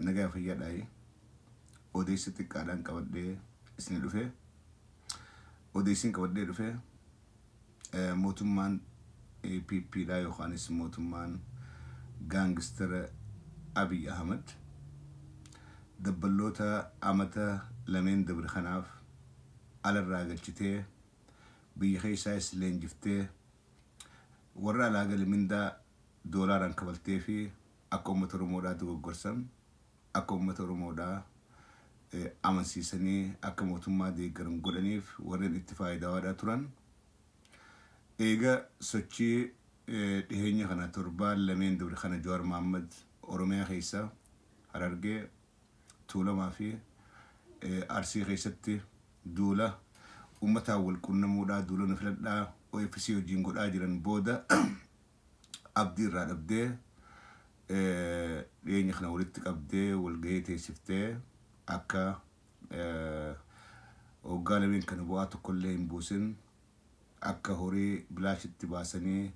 Nagaa fayyaadhaayi. Odeessa xiqqaadhaan qabadhee isin dhufe. Odeessiin qabadhee dhufe mootummaan APP dha yookaanis mootummaan gaangistara Abiy Ahmad dabballoota amata lameen dabre kanaaf alarraa galchitee biyya keessaayis leenjiftee warra alaa gale mindaa doolaaraan kafalteefii akka ummata Oromoodhaa dogoggorsan, akka ummata Oromoodhaa amansiisanii akka mootummaa deeggaran godhaniif warreen itti faayidawaadhaa turan eega sochii dhiheenya kana torbaan lameen dabre kana Jawaar Mahaammad Oromiyaa keessa Harargee, Tuulamaa fi Arsii keessatti duula ummataan wal qunnamuudhaa duula nu filadhaa OFC wajjiin godhaa jiran booda abdii irraa dhabdee dhiyeenya kana walitti qabdee walgahii teessiftee akka waggaa lameen kana bu'aa tokkollee hin buusin, akka horii bilaashitti baasanii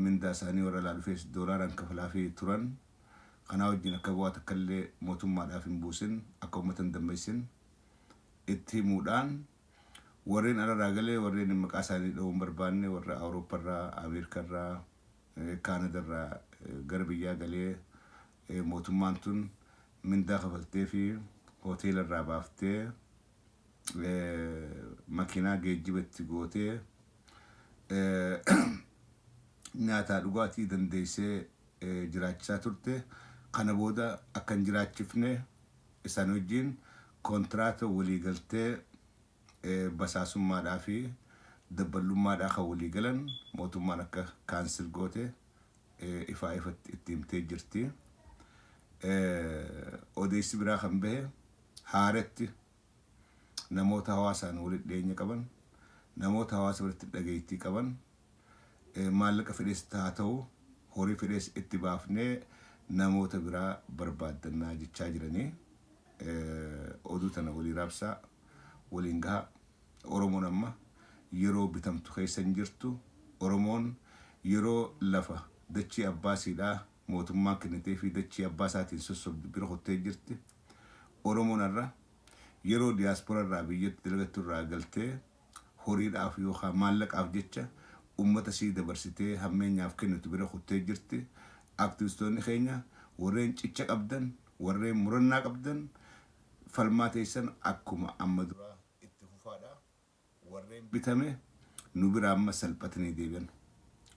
mindaa isaanii warra alaa dhufees doolaaraan kafalaafii turan kanaa wajjin akka bu'aa takkallee mootummaadhaaf hin buusin, akka uummata hin dammaysin itti himuudhaan, warreen alarraa galee, warreen maqaa isaanii dha'uu hin barbaanne, warra Awuroopparraa, Ameerikarraa, Kaanadarraa gara biyyaa galee mootummaan tun mindaa kafaltee fi hoteelarraa baaftee makiinaa geejjiba itti gootee nyaataa dhugaatii dandeessee jiraachisaa turte kana booda akka hin jiraachifne, isaan wajjin kontiraata walii galtee basaasummaadhaa fi dabballummaadhaa kan walii galan mootummaan akka cancel goote ifaa ifatti itti himtee jirti. Odeessi biraa kan bahe haaretti namoota hawaasaan walitti dhiyeenya qaban, namoota hawaasa biratti dhageettii qaban, maallaqa fedhes haa ta'u horii fedhes itti baafnee namoota biraa barbaaddannaa jechaa jiranii. Oduu tana walii raabsaa, waliin gahaa. Oromoon amma yeroo bitamtu keessa hin jirtu. Oromoon yeroo lafa dachii abbaa siidhaa mootummaan kennitee fi dachii abbaa isaatiin sossobdu bira kuttee jirti. Oromoon har'a yeroo diyaaspora irraa biyyatti dalagattu irraa galtee horiidhaaf yookaan maallaqaaf jecha ummata isii dabarsitee hammeenyaaf kennitu bira kuttee jirti. Aktivistoonni keenya warreen cicha qabdan, warreen murannaa qabdan, falmaa teessan akkuma amma duraa itti fufaadha. Warreen bitame nu bira amma salphatanii deebi'an.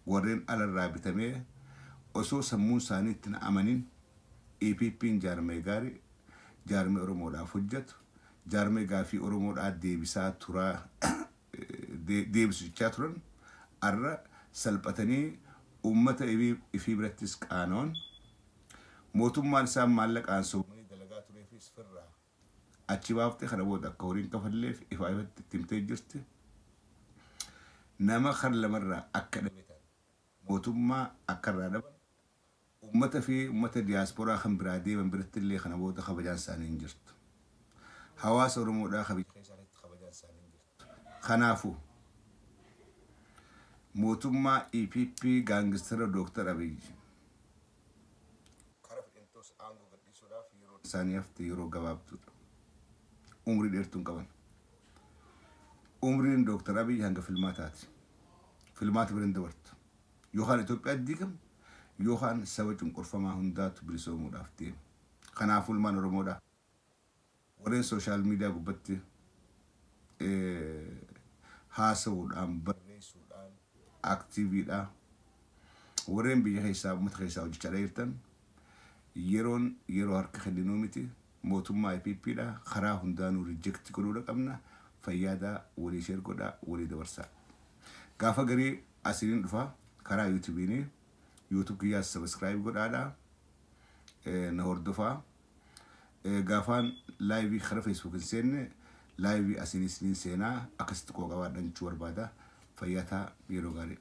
Warreen alarraa bitamee osoo sammuun isaanii itti hin amanin EPPn jaarmee gaarii, jaarmee Oromoodhaaf hojjatu, jaarmee gaafii Oromoodhaa deebisaa turaa deebisu jechaa turan arra salphatanii ummata ifii birattis qaanawan, mootummaan isaan maallaqaan sobamanii dalagaa tureefis firraa achi baafte, kana booda akka horii hin kafalleef ifaa ifatti itti himtee jirti. Nama kar lamarraa akka dhabe tan mootummaa akka irraa dhaban, ummata fi ummata diyaasporaa kan biraa deeman biratti illee kana booda kabajaan isaanii hin jirtu. Hawaasa Oromoodhaa ka biyya keessaa irratti kabajaan isaanii hin jirtu. Kanaafuu mootummaa EPP gaangistara Dooktar Abiy kara fedhentoos aangoo gadhiisuudhaaf yeroon isaanii hafte yeroo gabaabduudha. Umrii dheertuu hin qaban. Umriin Dooktar Abiy hanga filmaataati. Filmaata bira hin dabartu. Yookaan Itoophiyaa diigama yookaan saba cunqurfamaa hundaatu bilisoomuudhaaf deema. Kanaafuu ilmaan Oromoodhaa warreen social media gubbatti haasa'uudhaan, barreessuudhaan active'dha. Warreen biyya keessaa uummata keessaa hojjechaa jirtan, yeroon yeroo harka kenninuu miti. Mootummaa IPP dha karaa hundaanuu reject godhuudha qabna. Fayyaadaa, walii share godhaa, walii dabarsaa. Gaafa garii asiniin dhufa karaa YouTube'ini. YouTube kiyyaas subscribe godhaadha. Na hordofaa. Gaafaan live karaa Facebook hin seenne live asiin isiniin seenaa, akkasitti quba qabaadhaan jechuu barbaada. Fayyaa ta'a, yeroo gaarii.